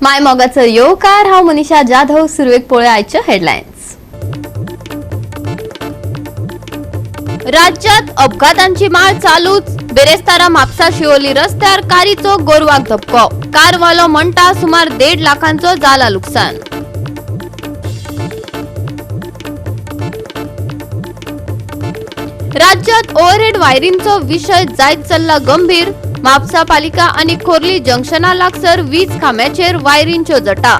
माय मोगाचो येवकार. हांव मनीषा जाधव. सुरवेक पळोवया आयच्यो हेडलायन्स. राज्यात अपघातांची माळ चालूच. बेरेस्तारा म्हापसा शिवोली रस्त्यार कारीचो गोरवाक धपको. कारवालो म्हणटा सुमार 1.5 लाखांचो जाला लुकसान. राज्यात ओव्हरहेड वायरींचो विशय जायत चल्ला गंभीर. म्हापसा पालिका आनी खोर्ली जंक्शना लागसर वीज खांब्याचेर वायरींच्यो जटा.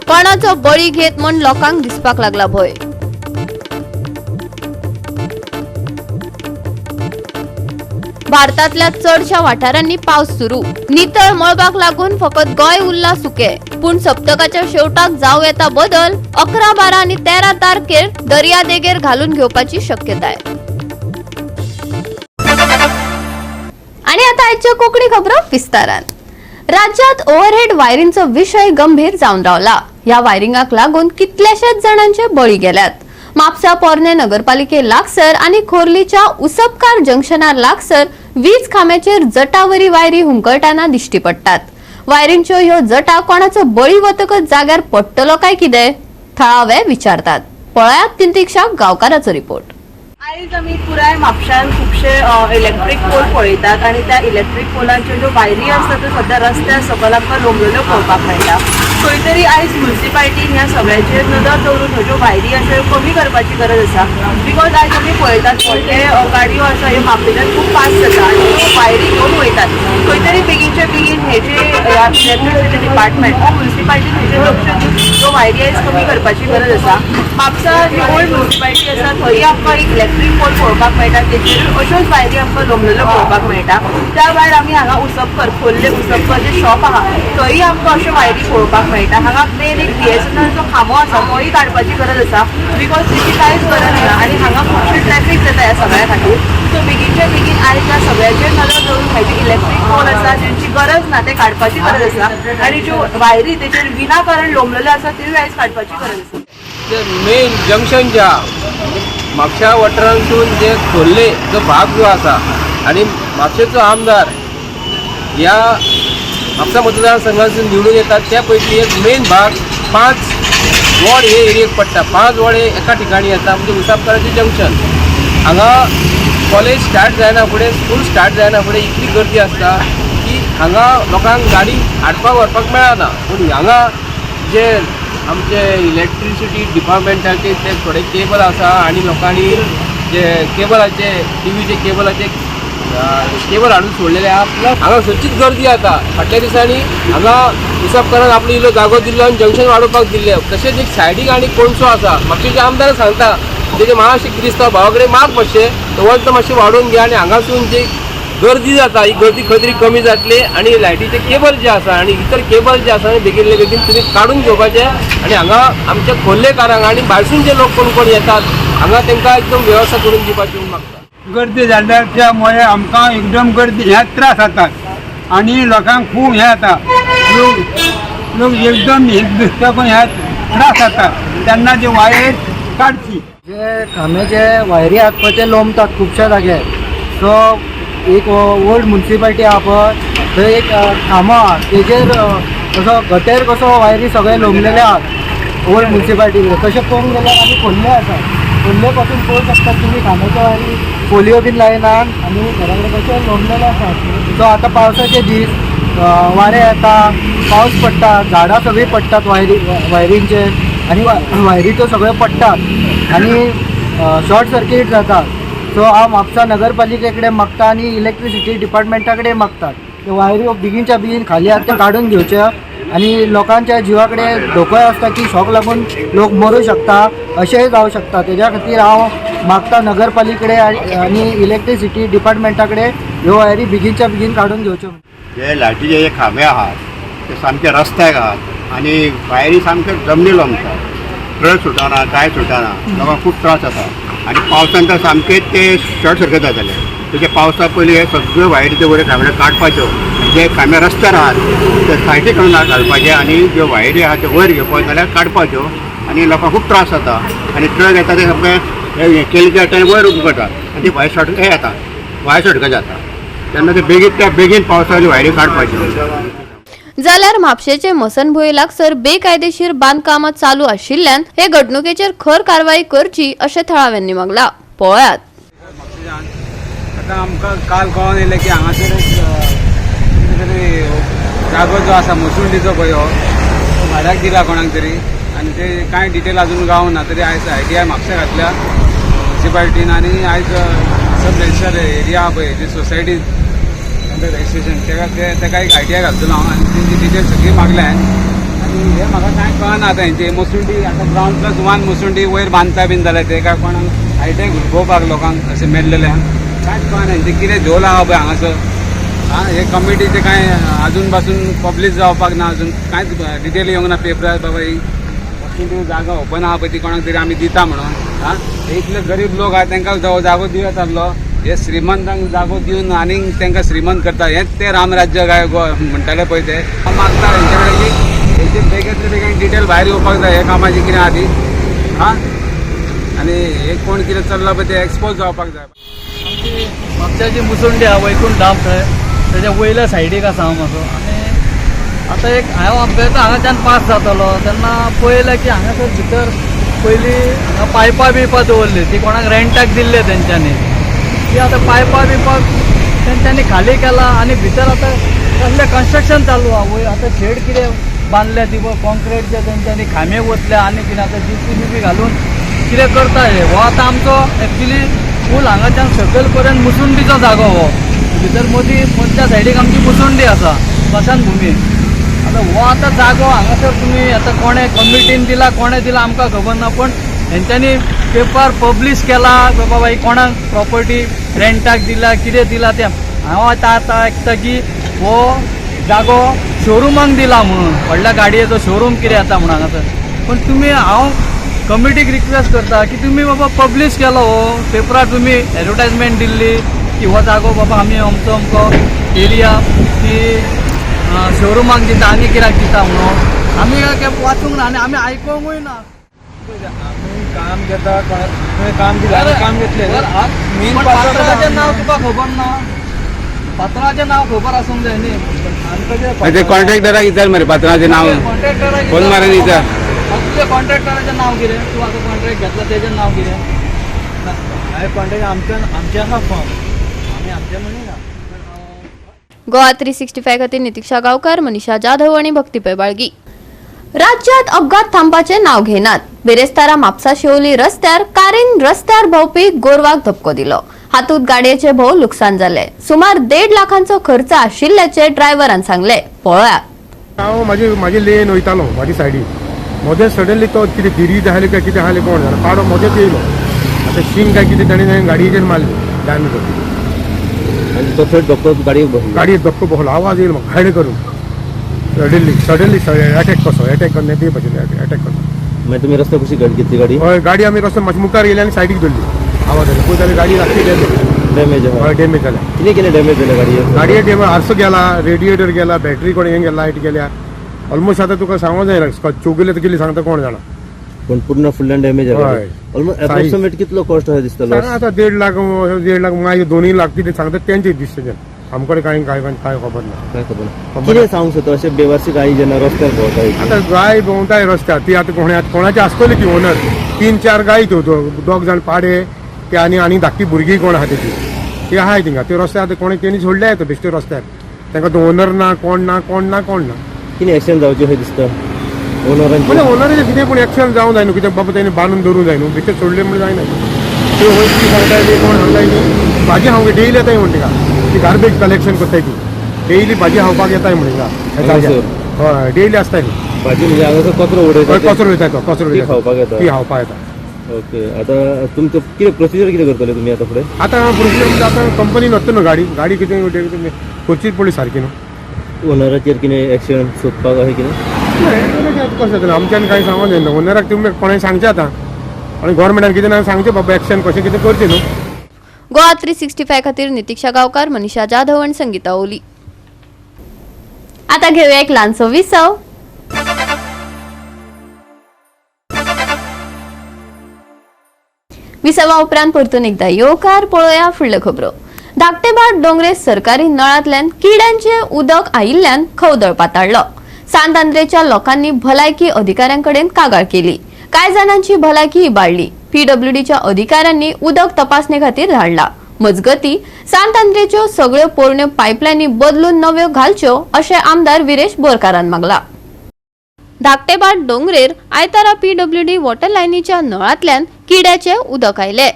कोणाचो बळी घेत म्हण लोकांक दिसपाक लागला भंय. भारतांतल्या चडशा वाठारांनी पावस सुरू. नितळ मळबाक लागून फकत गोंय उरला सुके. पूण सप्तकाच्या शेवटाक जावं येता बदल. 11, 12 आनी 13 तारखेर दर्यादेगेर घालून घेवपाची शक्यताय. आणि आता आजच्या कोकणी खबरो विस्तारान. राज्यात ओव्हरहेड वायरींचो विशय गंभीर जावन रावला. ह्या वायरिंगाक लागून कितल्याशाच जाणांचे बळी गेल्यात. म्हापसा पोरणे नगरपालिके लागसर आनी खोर्लीच्या उसपकार जंक्शनार लागसर वीज खांब्याचेर जटावरी वायरी हुमकळटाना दिश्टी पडटात. वायरींच्यो ह्यो जटा कोणाचो बळी वतकच जाग्यार पडटलो काय कितें, थळावे विचारतात. पळयात तिंतिक्षा गांवकाराचो रिपोर्ट. आयज आमी पुराय म्हापशान खुबशे इलेक्ट्रीक पोल पळयतात आनी त्या इलेक्ट्रीक पोलांच्यो ज्यो वायरी आसता त्यो सद्या रस्त्यार सकयल आमकां लोंबलेल्यो पळोवपाक मेळटा. खंय तरी आयज म्युनिसिपालिटीन ह्या सगळ्याचेर नदर दवरून ह्यो ज्यो वायरी आसा ह्यो कमी करपाची गरज आसा. Because आयज आमी पळयतात व्हडले गाडयो आसा ह्यो म्हापशेंच्यान खूब फास्ट जाता आनी त्यो वायरी घेवन वयतात. खंय तरी बेगीनच्या बेगीन हेजे इलेक्ट्रिसिटी डिपार्टमेंट वा म्युनिसिपालिटीन हेजेर लक्ष दिवन ह्यो वायरी आयज कमी करपाची गरज आसा. म्हापसा जी ओल्ड म्युनिसिपालिटी आसा थंय आमकां एक इलेक्ट्रीक पोल पळोवपाक मेळटा, तेचेरूय अश्योच वायरी आमकां लोंबलेल्यो पळोवपाक मेळटा. त्या भायर आमी हांगा उसपकर खोर्ले उसपकर जे शॉप आहा थंय आमकां अश्यो वायरी पळोवपाक मेळटा. हांगा मेन एक BSNLचो खांबो आसा तोय काडपाची गरज आसा because तेची कांयच गरज ना आनी हांगा खुबशी ट्रॅफीक जाता ह्या सगळ्या खातीर. सो बेगीनच्या बेगीन आयज ह्या सगळ्याचेर नदर दवरून हे जे इलेक्ट्रीक पोल आसा जेंची गरज ना ते काडपाची गरज आसा आनी ज्यो वायरी तेचेर विनाकारण लोंबलेल्यो आसा त्योय आयज काडपाची गरज आसा. जे मेन जंक्शन जे आहा म्हणजे म्हापशा वाठारांतसून जे खोर्ले जो भाग जो आसा आनी म्हापशेचो आमदार ह्या म्हापसा मतदारसंघातसून निवडून येतात त्या पैकी एक मेन भाग 5 वॉर्ड हे एरियेक पडटा. 5 वॉर्ड हे एका ठिकाणी येता म्हणजे उसापकाराचें जंक्शन. हांगा कॉलेज स्टार्ट जायना फुडें, स्कूल स्टार्ट जायना फुडें इतली गर्दी आसता की हांगा लोकांक गाडी हाडपाक व्हरपाक मेळना. पूण हांगा जे आमचे इलेक्ट्रिसिटी डिपार्टमेंटाचे ते थोडे केबल आसा आनी लोकांनी जे केबलाचे टीव्हीचे केबलाचे केबल हाडून सोडलेले आहा. प्लस हांगा सदचीच गर्दी जाता. फाटल्या दिसांनी हांगा उसपकारान आपलो इल्लो जागो दिल्लो आनी जंक्शन वाडोवपाक दिल्लें. तशेंच एक सायडीक आनी कोणसो आसा म्हापशेचे आमदार सांगता तेजे मातशें क्रिस्तांव भावा कडेन माग मातशें वत मातशें वाडोवन घे आनी हांगासून जी गर्दी जाता ही गर्दी खंय तरी कमी जातली आनी लायटीचे केबल जे आसा आनी इतर केबल जे आसा बेगीनले बेगीन तुमी काडून घेवपाचे आनी हांगा आमच्या खोर्लेकारांक आनी भायरसून जे लोक कोण कोण येतात हांगा तांकां एकदम वेवस्था करून दिवपाची म्हूण मागता. गर्दी जाल्ल्यार त्यामुळे आमकां एकदम गर्दी ह्या त्रास जातात आनी लोकांक खूब हें जाता. लोक लोक एकदम हे दिसता पण ह्या त्रास जाता तेन्ना ती वायर काडची. जे खांबे जे वायरी आहात पळय ते लोंबतात खुबश्या जाग्यार. सो एक ओल्ड म्युनिसिपालिटी आहा पळय थंय एक खांबो आहा तेजेर असो गटेर कसो वायरी सगळे लोंबलेले आहात ओल्ड म्युनिसिपालिटी. तशें पळोवंक गेल्यार आमी खोर्ले आसा, खोर्ले पासून पळोवंक शकतात तुमी खांब्याच्यो वायरी पोलयो बीन लायनात आनी घरा कडेन कशे लोंबलेले आसात. सो आतां पावसाचे दीस, वारें येता, पावस पडटा, झाडां सगळीं पडटात वायरींचेर आनी वायरी त्यो सगळ्यो पडटात आनी शॉर्ट सर्कीट जाता. सो हांव म्हापसा नगरपालिके कडेन मागता आनी इलेक्ट्रिसिटी डिपार्टमेंटा कडेन मागता त्यो वायऱ्यो बेगीनच्या बेगीन खाली आहा त्यो काडून घेवच्यो आनी लोकांच्या जिवा कडेन धोकोय आसता की शॉक लागून लोक मरूं शकता, अशेंय जावं शकता. तेज्या खातीर हांव मागता नगरपालिके कडेन आनी इलेक्ट्रिसिटी डिपार्टमेंटा कडेन ह्यो वायरी बेगीनच्या बेगीन काडून घेवच्यो. जे लायटीचे जे खांबे आहात ते सामके रस्त्याक आहात आनी वायरी सामक्यो जमनी लोंबतात. ट्रक सुटना, कांय सुटना, लोकांक खूब त्रास जाता आनी पावसान तर सामके ते शॉर्ट सर्कीट जाताले. तेजे पावसा पयलीं हे सगळ्यो वायरी ते वयर खांबे काडपाच्यो, जे खांबे रस्त्यार आहात ते सायडीक करून घालपाचे आनी ज्यो वायरी आहात त्यो वयर घेवपाक जाल्यार काडपाच्यो आनी लोकांक खूब त्रास जाता. आनी ट्रक येता ते सामके हे केले ते वयर उबे करतात आनी ती वायर शॉर्ट हे येता, वायर शॉर्ट जाता तेन्ना ते बेगीन त्या बेगीन पावसाची वायरी काडपाच्यो. जाल्यार म्हापशेचे मसनभुंये लागसर बेकायदेशीर बांदकामां चालू आशिल्ल्यान हे घडणुकेचेर खर कारवाई करची अशें थळाव्यांनी मागला. पळयात. आतां आमकां काल कळोन येयलें की हांगासर कितें तरी जागो जो आसा मसुंडीचो पळय हो तो भाड्याक दिला कोणाक तरी आनी ते कांय डिटेल अजून गावना तरी आयज आयटीआय म्हापशा घातल्या म्युनिसिपालिटीन आनी आयज सब रजिस्टर एरिया आहा पळय जी सोसायटी अंडर रजिस्ट्रेशन तेका तेका एक आयटीआय घालतलो हांव आनी तेंची डिटेल सगळी मागल्या हांवें. आनी हें म्हाका कांय कळना आतां हेंचे मसुंडी आतां ग्रावंड प्लस 1 मसुंडी वयर बांदता बीन जाल्यार ते काय कोणाक आयटीआय घुरपोवपाक लोकांक अशें मेळ्ळेलें कांयच कळना हेंचें कितें झोल आहा पळय हांगासर. आं हे कमिटीचें कांय अजून पासून पब्लीश जावपाक ना, अजून कांयच डिटेल येवंक ना पेपरार बाबा ही मसुंडी जागा ओपन आहा पळय ती कोणाक तरी आमी दिता म्हणून. आं हे इतले गरीब लोक आहा तांकां जागो दिवं येतालो, हे श्रीमंतांक जागो दिवन आनीक तांकां श्रीमंत करता हेंच ते रामराज्य काय म्हणटाले पळय ते. हांव मागता हेंचे कडेन की हेंचे बेगींतले बेगीन डिटेल भायर येवपाक जाय हे कामाची कितें आहा ती. आं आनी हे कोण कितें चल्लां पळय ते एक्सपोज जावपाक जाय. आमची म्हापशाची मुसुंडी आहा वैकुंठ धाम थंय तेज्या वयल्या सायडीक आसा हांव मातसो. आनी आतां एक हांव अभ्यासा हांगाच्यान पास जातालो तेन्ना पळयलें की हांगासर भितर पयलीं हांगा पायपां बियपां दवरली ती कोणाक रेंटाक दिल्ले तेंच्यांनी, ती आतां पायपां बियपां तेंच्यांनी खाली केला आनी भितर आतां कसलें कन्स्ट्रक्शन चालू आहा. वयर आतां शेड कितें बांदल्या ती पळय कॉन्क्रीटचे तेंच्यांनी खांबे वतले आनी कितें आतां जीसीबी बी घालून कितें करता हे. हो आतां आमचो एक्चुली पूल हांगाच्यान सकयल पर्यंत मुसुंडीचो जागो हो, भितर मदीं मदल्या सायडीक आमची मुसुंडी आसा स्मशानभुमी. आतां हो आतां जागो हांगासर तुमी आतां कोणें कमिटीन दिला कोणें दिला आमकां खबर ना, पण हेंच्यांनी पेपर पब्लीश केला बाबा ही कोणाक प्रॉपर्टी रेंटाक दिला कितें दिला तें. हांव आतां आतां आयकता की हो जागो शोरुमाक दिला म्हणून, व्हडल्या गाडयेचो शोरूम कितें येता म्हणून हांगासर. पण तुमी हांव कमिटीक रिक्वेस्ट करता की तुमी बाबा पब्लीश केलो हो पेपरार, तुमी एडवर्टायजमेंट दिल्ली की हो जागो बाबा आमी अमचो अमको एरिया की शोरुमाक दिता आनी कित्याक दिता म्हणून आमी काय वाचूंक ना आनी आमी आयकोंकूय ना. आमी काम घेता काम दिलां काम घेतलें. पात्राचें नांव तुका खबर ना, पात्राचें नांव खबर आसूंक जाय न्ही. कॉन्ट्रॅक्टराक विचार मरे पात्राचें नांव, कॉन्ट्रॅक्टराक फोन मारून विचार. तुजें कॉन्ट्रॅक्टराचें नांव कितें, तूं आतां कॉन्ट्रॅक्ट घेतला तेजें नांव कितें? हांवें कॉन्ट्रॅक्ट आमचें आसा फॉर्म आमी आमचें म्हणिना. गोवा 365 खातीर नितिक्षा गांवकार, मनीषा जाधव आनी भक्ती पै बाळगी. राज्यात अपघात थांबपाचें नांव घेनात. बिरेस्तारा म्हापसा शिवोली रस्त्यार कारीन रस्त्यार भोंवपी गोरवाक धपको दिलो. हातूंत गाडयेचे भोव लुकसाण जालें. सुमार 1.5 लाखांचो खर्च आशिल्ल्याचें ड्रायव्हरान सांगलें. पळयात. हांव म्हाजी लेन वयतालो म्हाजी सायडीन मदें सडनली तो कितें गिरी जाले काय कितें आसलें कोण जाणा पाडो मदेंच येयलो. आतां शींग काय कितें ताणें गाडयेचेर मारली डॅमेज जाली. आनी तो थंय धपको गाडयेक बसलो, गाडयेक धपको बसलो, आवाज येयलो म्हाका गाडी करून सडनली सडनली एटॅक कसो एटॅक करून ते भशेन एटॅक कसो. मागीर तुमी रस्त्या कशी गाडी घेतली? गाडी हय गाडी आमी रस्त्या मातशी मुखार येयली आनी सायडीक धरली. आवाज जालो पळय जाल्यार गाडी रातची डॅमेज. हय डॅमेज जाल्या. कितें कितें डॅमेज जाल्या गाडयेक? गाडये डॅमेज आरसो गेला, रेडिएटर गेला, बॅटरी कोण हें गेला, लायट गेल्या. ऑलमोस्ट आतां तुका सांगो जायना चोगले तर कितली सांगता कोण जाणा, पण पूर्ण फुडल्यान डॅमेज जाल्या. हय. ऑलमोस्ट एप्रोक्सिमेट कितलो कॉस्ट आसा दिसतलो? आतां 1.5 लाख 1.5 लाख मागीर 2 लाख कितें सांगता तेंचे डिसिजन, आमकडे कांय काय काय खबर ना. काय खबर ना. कितें सांगूंक सोदता अशें बेवारशी गाय जेन्ना रस्त्यार भोंवता? आतां गाय भोंवताय रस्त्यार ती आतां कोणाची आसतली ती ओनर, 3-4 गाय त्यो दोग जाण पाडे ते आनी आनी धाकटी भुरगीं कोण आहा तेची ती आहाय थिंगा त्यो रस्त्यार आतां कोणें तेणी सोडल्या येता बेश्टे रस्त्यार, तांकां तो ओनर ना कोण ना कोण ना कोण ना. कितें एक्शन जावचें अशें दिसता ओनरांचें? म्हणजे ओनराचें कितें पूण एक्शन जावंक जाय न्हू, कितें बाबा तेणी बांदून दवरूंक जाय न्हू, बेश्टे सोडलें म्हण जायना. त्यो वयर कितें सांगताय ते कोण सांगताय न्ही. भाजी खावंक डेली येताय म्हण तिका ती गार्बेज कलेक्शन करताय ती डेली भाजी खावपाक येताय म्हण हिंगा. हय डेली आसताय न्ही भाजी, म्हणजे हांगासर कचरो उडयता, कचरो वयता तो, कचरो ती खावपाक येता, ती खावपाक येता. ओके आतां तुमचो कितें प्रोसिजर कितें करतले तुमी आतां फुडें? आतां प्रोसिजर म्हणजे आतां कंपनीन वता न्हू गाडी, गाडी कितें करचीच पडली सारकी न्हू. ओनराचेर कितें एक्शन सोदपाक अशें कितें? कशें जातलें आमच्यान कांय सांगूंक जायना. ओनराक तुमी कोणें सांगचें आतां आनी गव्हर्मेंटान कितें ना सांगचें बाबा एक्शन कशें कितें करचें न्हू. गोवा 365 खातीर नितिक्षा गांवकार, मनीषा जाधव आनी संगीता ओली. आता घेऊया एक ल्हानसो विसव. विसवा उपरांत परतून एकदा येवकार. पळोवया फुडल्यो खबरो. धाकटेभाट डोंगरे सरकारी नळांतल्यान किड्यांचे उदक आयिल्ल्यान खवदळ पाताळ्ळो. सांत आंद्रेच्या लोकांनी भलायकी अधिकाऱ्यांकडेन कागाळ केली. कांय जाणांची भलायकी इबाडली. पीडब्ल्यूडीच्या अधिकाऱ्यांनी उदक तपासणे खातीर धाडला. मजगती, सांत आंद्रेच्यो सगळ्यो पोरण्यो पायपलायनी बदलून नव्यो घालच्यो अशें आमदार विरेश बोरकारान मागला. धाकटेभाट डोंगरेर आयतारा पीडब्ल्यूडी वॉटर लायनीच्या नळांतल्यान किड्याचे उदक आयले.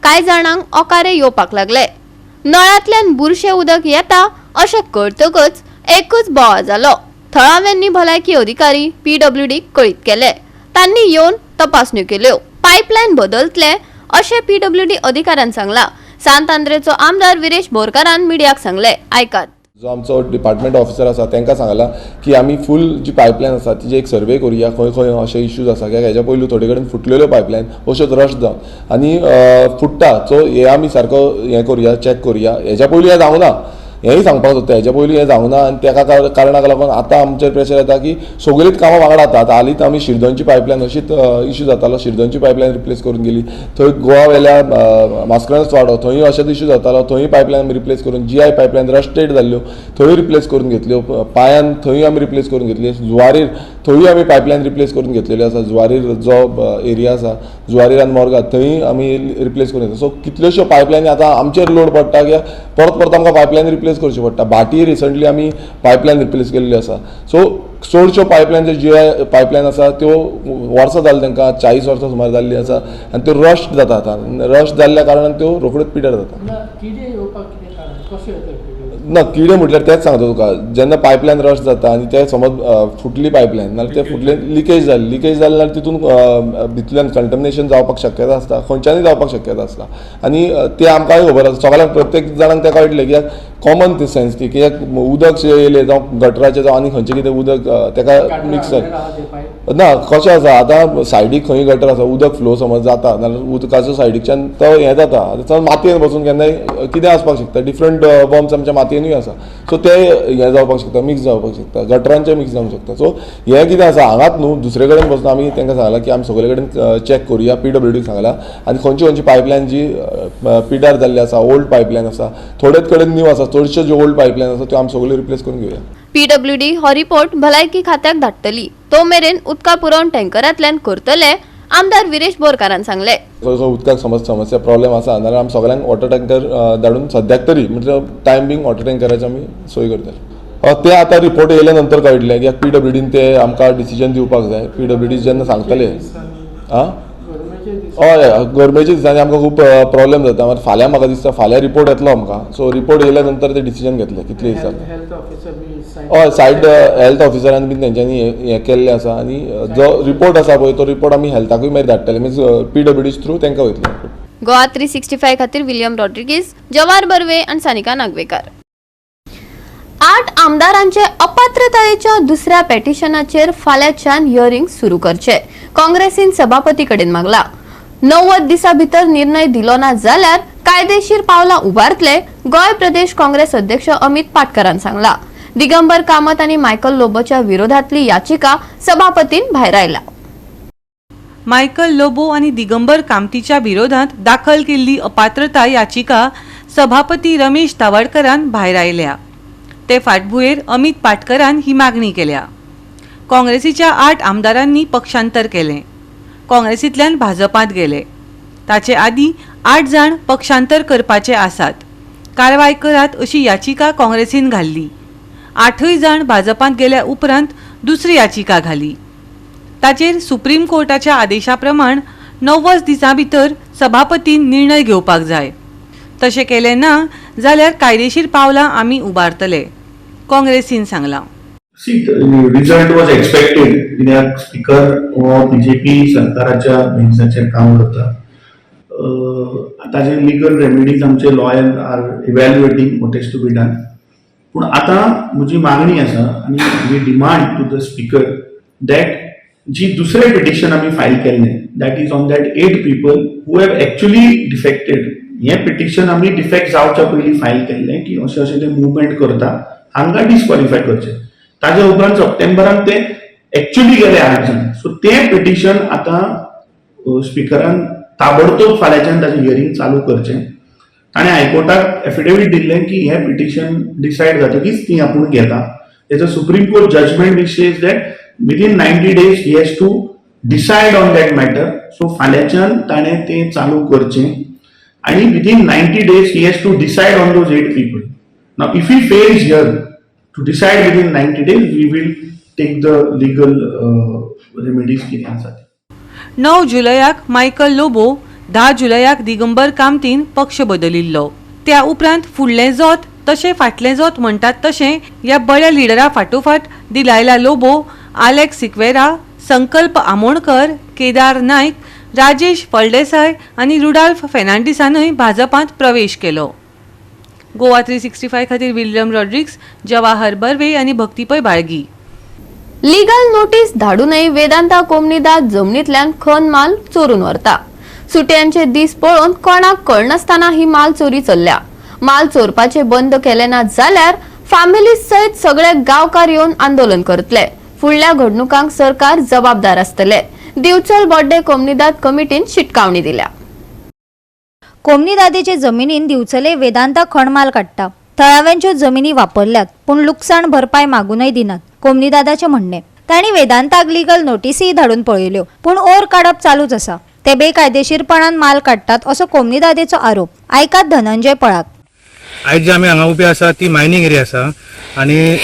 कांय जाणांक ओकारे येवपाक लागले. नळांतल्यान बुरशें उदक येता अशें कळतकच एकच बोवाळ जालो. थळाव्यांनी भलायकी अधिकारी, पीडब्ल्यूडीक कळीत केले. तांणी येवन तपासण्यो केल्यो. पायपलायन बदलतले अशें पीडब्ल्यूडी अधिकाऱ्यान सांगला. सांत आंद्रेचो आमदार विरेश बोरकारान मिडियाक सांगले, आयकात. जो आमचो डिपार्टमेंट ऑफिसर आसा, तांकां सांगला की आमी फूल जी पायपलायन आसा तिजी एक सर्वे करुया, खंय खंय अशे इश्यूज आसा, कित्याक हेज्या पयलू थोडे कडेन फुटलेल्यो पायपलायन अश्योच रश जावन आनी फुट्टा. सो हे आमी सारको हें करुया, चॅक करुया. हेज्या पयलू हें जावना हेंय सांगपाक सोदता. हेज्या पयलू हें जावना आनी तेका कारणाक लागून आतां आमचेर प्रेशर येता की सगळींच कामां वांगडा जाता. आतां हालींच आमी शिरदोनची पायपलायन, अशीच इश्यू जातालो, शिरदोनची पायपलायन रिप्लेस करून गेली. थंय गोवा वेल्या मास्करन्स वाडो, थंय अशेंच इश्यू जातालो. थंय पायपलायन आमी रिप्लेस करून, जीआय पायपलायन रस्टेड जाल्ल्यो थंय रिप्लेस करून घेतल्यो. पायान थंय आमी रिप्लेस करून घेतली. जुवारीर थंय आमी पायपलायन रिप्लेस करून घेतलेल्यो आसा. जुवारीर जो एरिया आसा, जुवारीर आनी मोरगांव, थंय आमी रिप्लेस करून घेतली. सो कितल्योश्यो पायपलायनी आतां आमचेर लोड पडटा की परत परत आमकां पायपलायन रिप्लेस करच्यो पडटा. भाटी रिसंटली आमी पायपलायन रिप्लेस केल्ली आसा. सो चडश्यो पायपलायन ज्यो जीआय पायपलायन आसा, त्यो वर्सां जालीं तांकां, 40 वर्सां सुमार जाल्लीं आसा आनी त्यो रस्ट जाता. आतां रस्ट जाल्ल्या कारणान त्यो रोखड्योच पिड्यार जाता. ना, किडे म्हटल्यार तेंच सांगता तुका, जेन्ना पायपलायन रस्ट जाता आनी ते समज फुटली पायपलायन, नाल्यार ते फुटले, लिकेज जाली, लिकेज जाली जाल्यार तितून भितरल्यान कंटमिनेशन जावपाक शक्यता आसता, खंयच्यानूय जावपाक शक्यता आसता. आनी ते आमकांय खबर आसा, सगळ्यांक, प्रत्येक जाणांक तें कळटलें, कित्याक कॉमन ती सेन्स ती, कित्याक उदक येयलें जावं गटराचें जावं आनी खंयचें कितें उदक तेका मिक्स जालें ना. कशें आसा, आतां सायडीक खंय गटर आसा, उदक फ्लो समज जाता नाल्यार उदकाचो सायडीकच्यान तो हें जाता. आतां मातयेन बसून केन्नाय कितें आसपाक शकता, डिफरंट वर्म्स आमच्या मातयेनूय आसा. सो ते हें जावपाक शकता, मिक्स जावपाक शकता, गटरांचें मिक्स जावंक शकता. सो हें कितें आसा, हांगाच न्हू, दुसरे कडेन बसून आमी तांकां सांगलां की आमी सगळे कडेन चॅक करुया, पीडब्ल्यूडीक सांगलां आनी खंयची खंयची पायपलायन जी पिड्यार जाल्ली आसा, ओल्ड पायपलायन आसा, थोडेच कडेन न्यू आसा, चडश्यो ज्यो ओल्ड पायपलायन आसा त्यो आमी सगळ्यो रिप्लेस करून घेवया. पीडब्ल्यूडी हो रिपोर्ट भलायकी खात्याक धाडटली. तो मेरेन उदका पुरवण टँकरांतल्यान करतले, आमदार विरेश बोरकारान सांगले. खंय खंय उदकाक समज समस्या, प्रॉब्लेम आसा जाल्यार आमी सगळ्यांक वॉटर टँकर धाडून सद्याक तरी, म्हणजे टायम बींग, वॉटर टँकराची आमी सोय करतले. ते आतां रिपोर्ट येयल्या नंतर कळटलें, कित्याक पीडब्ल्यूडीन ते आमकां डिसिजन दिवपाक जाय. पीडब्ल्यूडी जेन्ना सांगतले. आं, हय, गरमेच्या दिसांनी आमकां खूब प्रॉब्लेम जाता. मागीर फाल्यां म्हाका दिसता फाल्यां रिपोर्ट येतलो आमकां. सो रिपोर्ट येयल्या नंतर ते डिसिजन घेतले कितले दिसांनी. हय, सायड हेल्थ ऑफिसरान बीन तेंच्यांनी हें केल्लें आसा आनी जो रिपोर्ट आसा पळय, तो रिपोर्ट आमी हेल्थाकूय मागीर धाडटले, मिन्स पीडब्ल्यूडी थ्रू तांकां वयतले. गोवा 365 खातीर विलियम रॉड्रिगीज, जवार बर्वे आनी सानिका नागवेकर. आठ आमदारांचे अपात्रतायेच्या दुसऱ्या पेटिशनाचेर फाल्यांच्यान हियरिंग सुरू करचे, काँग्रेसीन सभापती कडेन मागला. 90 दिसां भितर निर्णय दिलो ना जाल्यार कायदेशीर पावलां उबारतले, गोंय प्रदेश काँग्रेस अध्यक्ष अमित पाटकरान सांगला. दिगंबर कामत आनी मायकल लोबोच्या विरोधातली याचिका सभापतीन भायरायला. मायकल लोबो आनी दिगंबर कामतीच्या विरोधात दाखल केल्ली अपात्रता याचिका सभापती रमेश तावडकरान भायरायल्या. ते फाटभुंयेर अमित पाटकरान ही मागणी केल्या. काँग्रेसीच्या आठ आमदारांनी पक्षांतर केलें. काँग्रेसींतल्यान भाजपांत गेले. ताचे आदीं आठ जाण पक्षांतर करपाचे आसात, कारवाय करात अशी याचिका काँग्रेसीन घाल्ली. आठूय जाण भाजपांत गेल्या उपरांत दुसरी याचिका घाली. ताचेर सुप्रीम कोर्टाच्या आदेशा प्रमाण 90 दिसां भितर सभापतीन निर्णय घेवपाक जाय. तशें केलें ना जाल्यार कायदेशीर पावलां आमी उबारतले, काँग्रेसीन सांगलां. See, result was expected, कित्याक स्पीकर हो बीजेपी सरकाराच्या बेजिसाचेर काम करता. ताजे लिगल रेमिडीज आमचे lawyer are evaluating what is to be done. पूण आतां म्हजी मागणी आसा आनी we demand to the speaker that जी दुसरें पिटिशन आमी फायल केल्लें, that is on that eight people who have actually defected. हें पिटिशन आमी डिफेक्ट जावच्या पयलीं फायल केल्लें की अशें अशें ते मुवमेंट करता, हांकां डिस्क्वॉलिफाय करचें. ताजे उपरांत सप्टेंबरान ते एक्च्युअली गेले आठ जाण. सो तें पिटिशन आतां स्पिकरान ताबडतोब फाल्यांच्यान ताजें हियरींग चालू करचें. ताणें हायकोर्टाक एफिडेवीट दिल्लें की हें पिटिशन डिसायड जातकीच ती आपूण घेता. There's a Supreme Court judgment which says that within 90 days he has to decide on that matter. So फाल्यांच्यान ताणें तें चालू करचें आनी within 90 days he has to decide on those eight people. Now if he fails here to decide within 90 days, we will take the legal remedies कितें आसा ती. 9 जुलयाक Michael Lobo, 10 जुलयाक दिगंबर कामतीन पक्ष बदलिल्लो. त्या उपरांत फुडलें जोत तशें फाटलें जोत म्हणटात तशें ह्या बऱ्या लिडरा फाटोफाट दिलायला लोबो, आलेक्स सिक्वेरा, संकल्प आमोणकर, केदार नायक, राजेश फळदेसाय आनी रुडाल्फ फेर्नांडीसानूय भाजपांत प्रवेश केलो. गोवा 365 खातीर विल्यम रॉड्रिक्स, जवाहर बर्वे आनी भक्तीपय बाळगी. लिगल नोटीस धाडूनय वेदांता कोमनिदाद जमनीतल्यान खण माल चोरून व्हरता. सुटयांचे दीस पळोवन कोणाक कळनासतना ही माल चोरी चल्ल्या. माल चोरपाचे बंद केले ना जाल्यार फामिली सयत सगळे गांवकार येवन आंदोलन करतले. फुडल्या घडणुकांक सरकार जबाबदार आसतले. दिवचल बोड्डे कोमनिदाद कमिटीन शिटकावणी दिल्या. कोमनीदादेचे जमिनीन दिवचले वेदांता खणमाल काडटा. थळाव्यांच्यो जमिनी वापरल्यात, पूण लुकसाण भरपाय मागूनय दिनात, कोमनीदादाचें म्हणणें. तांणी वेदांताक लिगल नोटीसीय धाडून पळयल्यो, पूण ओर काडप चालूच आसा. ते बेकायदेशीरपणान माल काडटात असो कोमनीदादेचो आरोप. आयकात धनंजय पळाक. आयज जे आमी हांगा उबे आसा ती मायनींग एरिया आसा आनी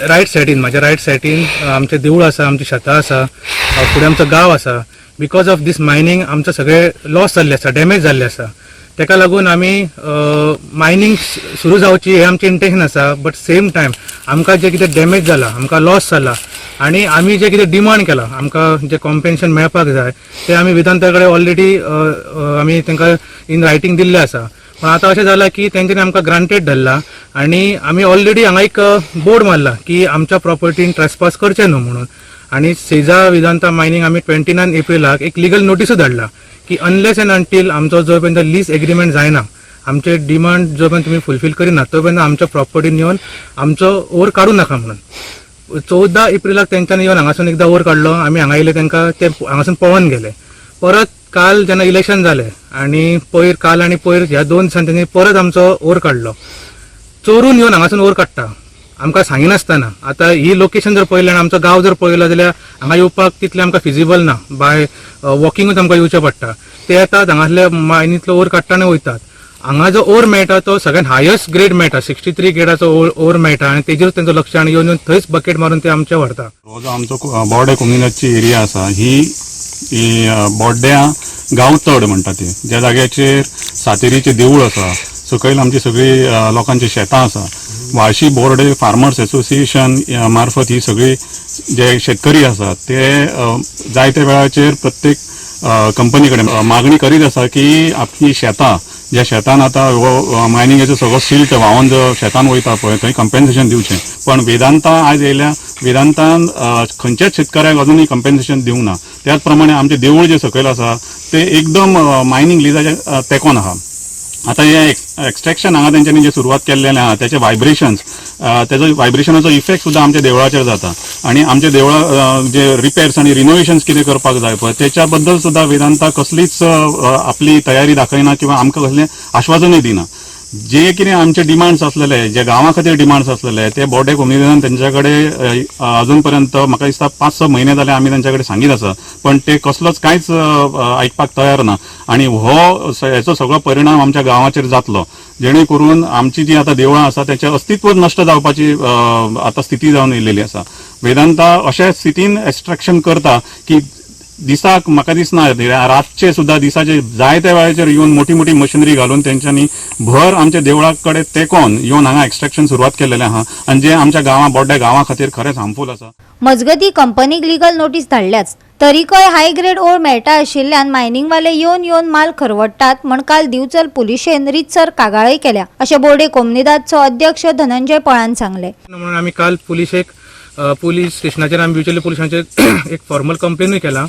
रायट सायडीन, म्हाज्या रायट सायडीन आमचें देवूळ आसा, आमची शेतां आसा, फुडें आमचो गांव आसा. Because of these mining आमचो सगळें लॉस जाल्लें आसा, डॅमेज जाल्लें आसा. तेका लागून आमी मायनींग सुरू जावची हें आमचें इंटेन्शन आसा, बट सेम टायम आमकां जें कितें डॅमेज जाला, आमकां लॉस जाला आनी आमी जें कितें डिमांड केलां, आमकां जें कॉम्पेन्सेशन मेळपाक जाय, तें आमी वेदांता कडेन ऑलरेडी आमी तांकां इन रायटींग दिल्लें आसा. पण आतां अशें जालां की तेंच्यांनी आमकां ग्रांटेड धरला आनी आमी ऑलरेडी हांगा एक बोर्ड मारला की आमच्या प्रॉपर्टीन ट्रेसपास करचें न्हू म्हणून. आनी सेजा वेदांता मायनींग आमी 29 एप्रिलाक एक लिगल नोटीसूय धाडला की अनलेस एंड अंटील आमचो जो पर्यंत लीज एग्रीमेंट जायना, आमचे डिमांड जो पर्यंत तुमी फुलफील करिना, तो पर्यंत आमच्या प्रॉपर्टीन येवन आमचो ओर काडूं नाका म्हणून. 14 एप्रिलाक तेंच्यांनी येवन हांगासून एकदां ओर काडलो. आमी हांगा येयले, तांकां ते हांगासून पळोवन गेले. परत काल जेन्ना इलेक्शन जालें आनी पयर, काल आनी पयर ह्या 2 दिसांनी तेंणी परत आमचो ओर काडलो. चोरून येवन हांगासून ओर काडटा आमकां सांगिनासतना. आतां ही लोकेशन जर पळयलें आनी आमचो गांव जर पळयलो जाल्यार हांगा येवपाक तितलें आमकां फिजिबल ना. बाय वॉकिंगूच आमकां येवचें पडटा. ते येतात, हांगासले मायनींतलो ओर काडटा आनी वयतात. हांगा जो ओर मेळटा तो सगळ्यात हायस्ट ग्रेड मेळटा, 63 ग्रेडाचो ओर मेळटा आनी तेजेरूच तेंचो लक्ष आनी येवन येवन थंयच बकेट मारून ते आमचे व्हरता. हो जो आमचो बोर्डे कोमुनिदादची एरिया आसा, ही ही बोड्ड्यां गांव तड म्हणटा ती, ज्या जाग्याचेर सातेरीचें देवूळ आसा, सकयल आमची सगळी लोकांची शेतां आसा. व्हाळशी बोर्डे फार्मर्स एसोसिएशन मार्फत ही सगळी जे शेतकरी आसात ते जायत्या वेळाचेर प्रत्येक कंपनी कडेन मागणी करीत आसा की आपली शेतां, ज्या शेतान आतां हो मायनिंगाचो सगळो सिल्ट व्हांवन जो शेतान वयता पळय, थंय कंपेन्सेशन दिवचें. पण वेदांता आयज येयल्या, वेदांतान खंयच्याच शेतकऱ्याक अजुनूय कंपेन्सेशन दिवंक ना. त्याच प्रमाणे आमचें देवूळ जें सकयल आसा ते एकदम मायनींग लिजाच्या तेंकोन आहा. आतां हे एक्स्ट्रॅक्शन हांगा तेंच्यांनी जे सुरवात केल्लेलें आहा, तेचे व्हायब्रेशन्स, तेजो व्हायब्रेशनाचो इफेक्ट सुद्दां आमच्या देवळाचेर जाता आनी आमच्या देवळा जे रिपेर्स आनी रिनोवेशन्स कितें करपाक जाय पळय, तेच्या बद्दल सुद्दां वेदांता कसलीच आपली तयारी दाखयना किंवा आमकां कसलें आश्वासनूय दिना. जे कितें आमचे डिमांड्स आसलेले, जे गांवा खातीर डिमांड्स आसलेले, ते बोर्डे कोमुनिदादान तेंच्या कडेन अजून पर्यंत म्हाका दिसता 5-6 म्हयने जाले आमी तेंच्या कडेन सांगीत आसा, पण ते कसलोच कांयच आयकपाक तयार ना. आनी हो हेचो सगळो परिणाम आमच्या गांवाचेर जातलो, जेणे करून आमची जी आतां देवळां आसा तेचें अस्तित्व नश्ट जावपाची आतां स्थिती जावन येयलेली आसा. वेदांता अशा स्थितीन एक्स्ट्रॅक्शन करता की दिसाक म्हाका दिसना, रातचे सुद्दां, दिसाचे जायत्या वेळाचेर येवन मोठी मोठी मशिनरी घालून तेंच्यांनी भर आमच्या देवळा कडेन तेंकोन येवन हांगा एक्स्ट्रॅक्शन सुरवात केल्लेलें आहा आनी जे आमच्या गांवा, बोड्ड्या गांवा खातीर खरेंच हार्मफूल आसा. मजगती, कंपनीक लिगल नोटीस धाडल्याच, तरीकय हाय ग्रेड ओर मेळटा आशिल्ल्यान मायनिंगवाले येवन येवन माल खरवडटात म्हण काल दिवचल पुलिशेन रितसर कागाळय केल्या, अशें बोर्डे कोमनिदादचो अध्यक्ष धनंजय पळान सांगलें. म्हणून आमी काल पुलिशेक, पुलीस स्टेशनाचेर आमी दिवचले पुलिसांचेर एक फॉर्मल कंप्लेनूय केला.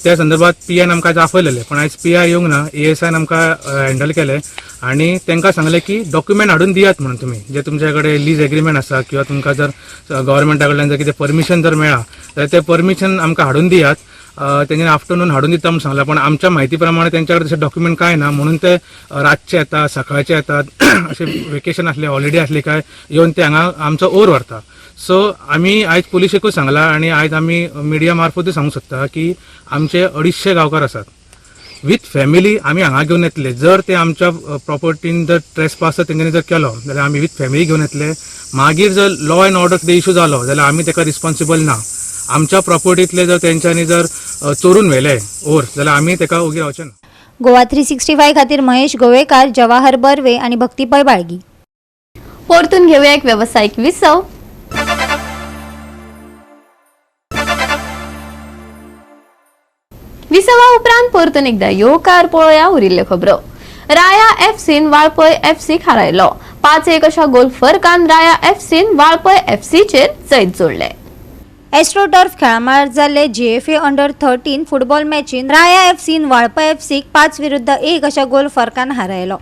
त्या संदर्भात पी आयन आमकां आयज आपयलेलें, पण आयज पी I येवंक ना. ए एस आयन आमकां हँडल केलें आनी तांकां सांगलें की डॉक्युमेंट हाडून दियात म्हणून. तुमी जे तुमच्या कडेन लीज एग्रीमेंट आसा किंवा तुमकां जर गव्हर्मेंटा कडल्यान जर कितें परमिशन जर मेळ्ळां जाल्यार तें परमिशन आमकां हाडून दियात. तेंच्यानी आफ्टरनून हाडून दिता म्हूण सांगला, पण आमच्या म्हायती प्रमाणे तेंच्या कडेन तशें डॉक्युमेंट कांय ना, म्हणून ते रातचे येता, सकाळचे येतात, अशें वेकेशन आसले, हॉलिडे आसले काय येवन ते हांगा आमचो ओर व्हरता. सो आमी आयज पुलिशेकूय सांगला आनी आयज आमी मिडिया मार्फतूय सांगूंक सोदता की आमचे 250 गांवकार आसात विथ फॅमिली, आमी हांगा घेवन येतले. जर ते आमच्या प्रॉपर्टीन जर ट्रेसपास तेंच्यांनी जर केलो जाल्यार आमी विथ फॅमिली घेवन येतले. मागीर जर लॉ एंड ऑर्डर कितें इशू जालो जाल्यार आमी तेका रिस्पॉन्सिबल ना. आमच्या प्रॉपर्टींतले जर तेंच्यांनी जर चोरून व्हेले ओर जाल्यार आमी तेका ओगी रावचे ना. गोवा 365 खातीर महेश गोवेकार, जवाहर बर्वे आनी भक्ती पै बाळगी. परतून घेऊया एक वेवसायीक विसव. विसवा उपरांत परतून एकदा येवकार पळोवया उरिल्ल्यो खबरो. राया एफसीन वाळपय एफसीक हारायलो. 5-1 अशा गोल फरकान राया एफसीन वाळपय एफसीचेर जैत जोडले. एस्ट्रोटर्फ खेळामळार जाल्ले जीएफए अंडर 13 फुटबॉल मॅचीन राया एफसीन वाळपय एफसीक 5-1 अशा गोल फरकान हारायलो.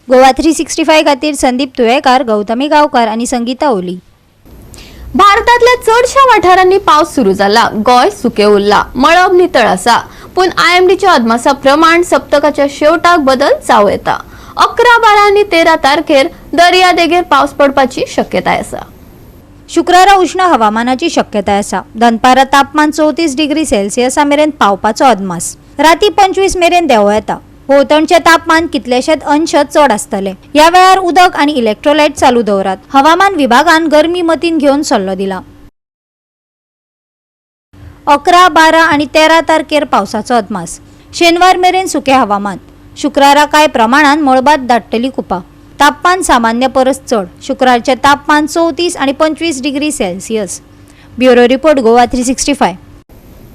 गोवा 365 खातीर संदीप तुयेकार, गौतमी गांवकार आनी संगीता ओली. भारतांतल्या चडशा वाठारांनी पावस सुरू जाला. गोंय सुकें उरला, मळब नितळ आसा, पूण आयएमडीच्या अदमासा प्रमाण सप्तकाच्या शेवटाक बदल जावं येता. 11, 12 आनी 13 तारखेर दर्या देगेर पावस पडपाची शक्यताय आसा. शुक्रारा उष्ण हवामानाची शक्यताय आसा. दनपारा तापमान 34 डिग्री सेल्सियसा मेरेन पावपाचो अदमास. राती 25 मेरेन देंवो येता. भोंवतणचें तापमान कितलेशेच अंश चड आसतलें. ह्या वेळार उदक आनी इलेक्ट्रोलायट चालू दवरात. हवामान विभागान गरमी मतीन घेवन सल्लो दिला. 11, 12 आनी 13 तारखेर पावसाचो अदमास. शेनवार मेरेन सुकें हवामान. शुक्रारा कांय प्रमाणान मळबांत दाटतली कुपां. तापमान सामान्य परस चड. शुक्रारचें तापमान 34 आनी 25 degree Celsius. Bureau report, Goa 365.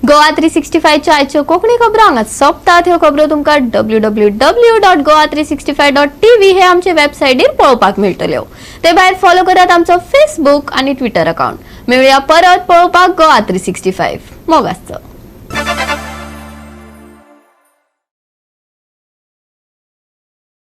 Goa 365च्या आयच्यो कोंकणी खबरो हांगा सोंपतात. ह्यो खबरो तुमकां www.goa365.tv हे आमचे वेबसायटीर पळोवपाक मेळटल्यो. ते भायर फॉलो करात आमचो फेसबूक आनी ट्विटर अकाउंट. मेळुया परत पळोवपाक गोवा 365. मोग आसचो.